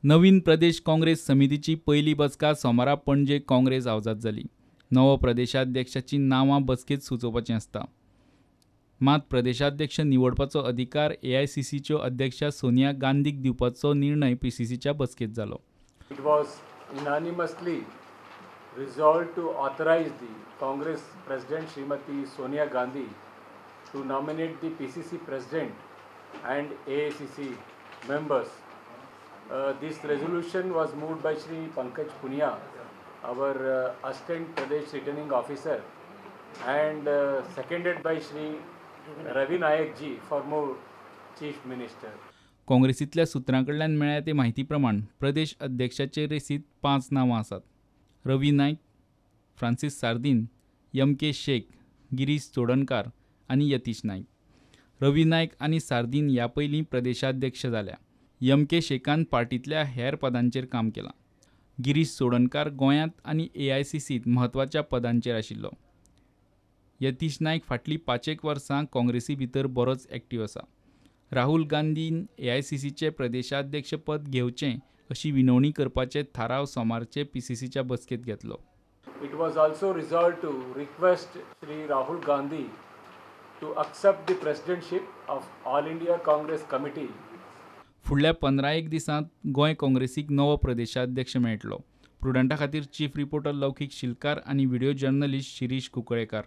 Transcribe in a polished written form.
नवीन प्रदेश काँग्रेस समितीची पयली बसका सोमारा पणजे काँग्रेस हावजात जाली. नवो प्रदेशाध्यक्षाची नांवां बसकेंत सुचोवपाचीं आसता. मात प्रदेशाध्यक्ष निवडपाचो अधिकार एआयसीसीच्यो अध्यक्षा सोनिया गांधीक दिवपाचो निर्णय पीसीसीच्या बसकेंत जालो. It was unanimously resolved to authorize the Congress President Srimati Sonia Gandhi to nominate the PCC President and AICC members. This resolution was moved by Shri Pankaj Punia, our Assistant Pradesh Returning Officer, and seconded by Shri Ravi Nayak ji, former Chief Minister. काँग्रेसींतल्या सुत्रां कडल्यान मेळ्ळ्या ते म्हायती प्रमाण प्रदेश अध्यक्षाचे रेसींत 5 नांवां आसात. Ravi Naik, Francis Sardinha, M K Shaikh, Girish Chodankar आनी यतीश नायक. रवी नायक आनी सार्दीन ह्या पयलीं प्रदेशाध्यक्ष जाल्या. एम के शेखान पार्टींतल्या हेर पदांचेर काम केलां. गिरीश चोडणकार गोंयांत आनी एआयसीसींत म्हत्वाच्या पदांचेर आशिल्लो. यतीश नायक फाटलीं 5 वर्सां काँग्रेसी भितर बरोच एक्टीव आसा. राहुल गांधीन एआयसीसीचे प्रदेशाध्यक्षपद घेवचें अशी विनवणी करपाचे थाराव सोमारचे पीसीसीच्या बसकेंत घेतलो. It was also resolved to request Shri Rahul Gandhi to accept the presidentship of All India Congress Committee. फुडल्या 15 दिसांत गोंय काँग्रेसीक नवो प्रदेशाध्यक्ष मेळटलो. प्रुडंटा खातीर चीफ रिपोर्टर लौकीक शिलकार आनी व्हिडिओ जर्नलिस्ट शिरीष कुंकळेकार.